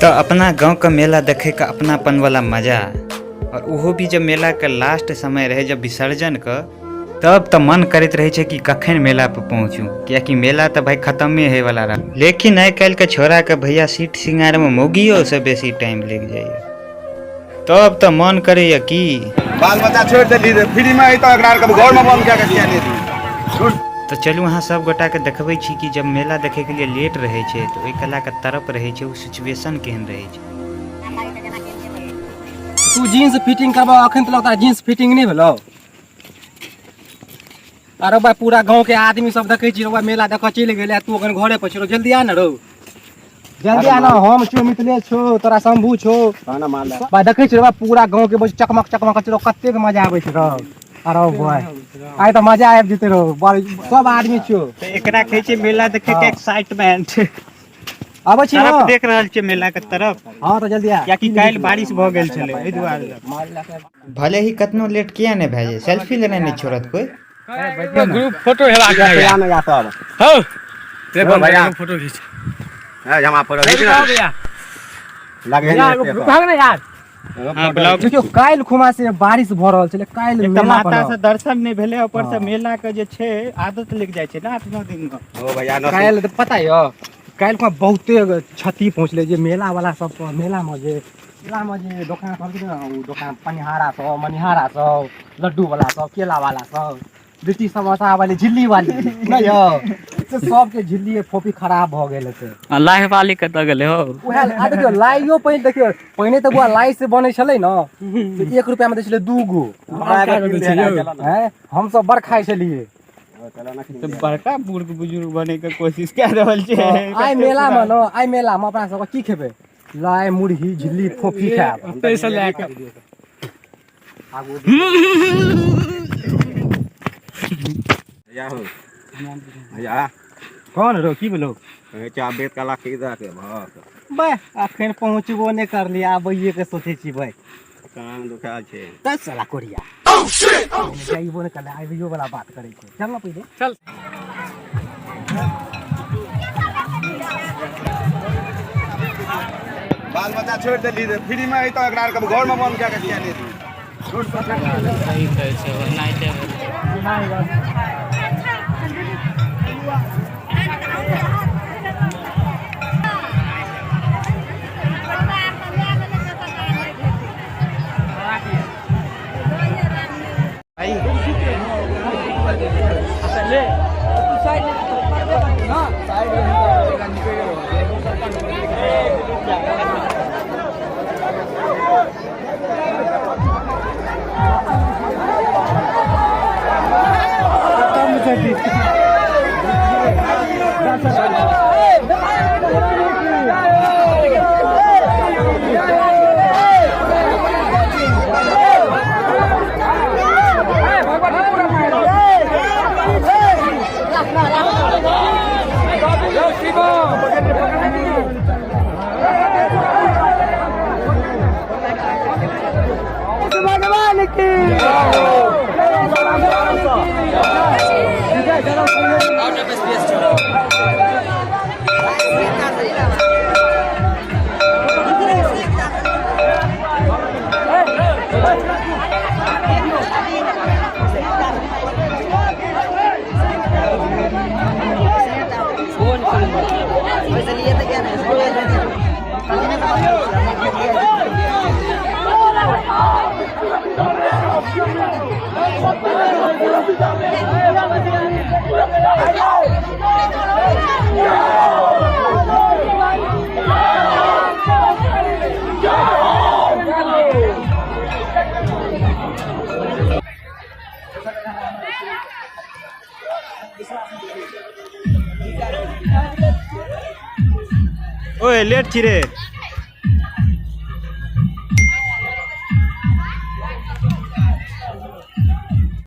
तऽ अपना गाँवके मेला देखैके अपनापन वाला मजा, और ओहो भी जब मेलाके लास्ट समय रहै, जब विसर्जनके, तब तऽ मन करैत रहै छै कि कखन मेला पर पहुँचू, कियाकि मेला तऽ भाई खत्मे होइवला रह। लेकिन आइ काल्हिके छोड़ाके भैया सीट सिंगारमे मौगियोसँ बेसी टाइम लागि जाइए, तब तऽ मन करैए कि बाल बच्चा छोड़ि देली फ्रीमे अइतऽ, एकरा आरके घरमे बन्द कए कऽ किया नहि दी। तऽ चलू अहाँ सब गोटाके देखबै छी कि जब मेला देखैके लिए लेट रहै छै तऽ ओहि कलाके तरफ रहै छै, ओ सिचुएशन केहन रहै छै। तू जीन्स फिटिंग करबा, अखन तक तोरा जीन्स फिटिंग नहि भेलौ। अरे भाई, पूरा गांव के आदमी सब देखै छी रौ, मेला देखऽ चलि गेलै, तू अखन घरे पर छी रौ। जल्दी आ ने रौ, जल्दी आ ना। हम छियौ मिथिलेश छौ, तोरा शंभू छौ। भाई देखै छी रौ, पूरा गांव के बच्चा चकमक चकमक छै रौ, कतेक मजा आबै छै रौ। अरे भाई, आइ तऽ मजा आबि जेतै रौ, सब आदमी छियौ। तऽ एकरा कहै छै मेला देखै के एक्साइटमेंट। आबै छी तरफ हँ। देख रहल छियै मेला के तरफ। हँ तऽ जल्दी आ, कियाकि काल्हि बारिश भऽ गेल छलै एहि दुआरे। भले ही कतनो लेट किया नहि भए जाय, सेल्फी लेनाइ नहि छोड़त कोइ। ग्रुप फोटो हेबाक चाही। हौ भैया। फोटो खींच। जमा पर भैया लगे। भाग ना यार। हाँ, ब्लॉग। देखियौ, काल्हि खुमा से बारिश भऽ रहल छलै काल्हि एक तऽ मेला माता पर। से दर्शन नहि भेलै, ऊपर से हँ। मेला के जे छै आदत लागि जाइ छै ने 8-9 दिन मे। ओ भैया। काल्हि तऽ पता यऽ, काल्हि खुमा बहुते क्षति पहुँचलै जे मेला वाला सब मेला मे जे दोकान सब छै ने, ओ दोकान पनिहारा सब, मनिहारा सब, लड्डू वाला सब, केला वाला सब, लिट्टी समोसा वाली, झिल्ली वाली नहि यौ, से सबके झिल्ली फोपी खराब भऽ गेल हेतै। आ लाह वाली कतऽ गेलै हौ? उएह आ देखियौ, लाइयो पहिने, देखियौ, पहिने तऽ बुआ लाइ से बनै छलै ने, तऽ 1 रुपैआमे दै छलै 2 गो। हैं, हमसब बड़ खाइ छलियै। तऽ बड़का बुर्ग बुजुर्ग बने के कोशिश कए रहल छै। तऽ आइ मेलामे ने, आइ मेलामे अपना सबके की खेबै? लाइ, मुरही, झिल्ली, फोफी खायब। ओतैसँ लए कऽ। आगू। भैया हो भैया। कौन रो, की भेलो? चाबे कला की दऽ के भऽ बे, अखन पहुँचबो नहि करली, आबैये के सोचै छी भाइ। कान दुखायल छै। तऽ साला कोरिया जाइबो नहि करले, आबैयो वाला बात करै छै। चल ना पहिले। चल। बाल बच्चा छोड़ि देली फ्रीमे अइतऽ, एकरा आरके घरमे बन्द कए कऽ किया नहि दी। सही कहै छै, ओनाहिते। ओए, लेट छी रे।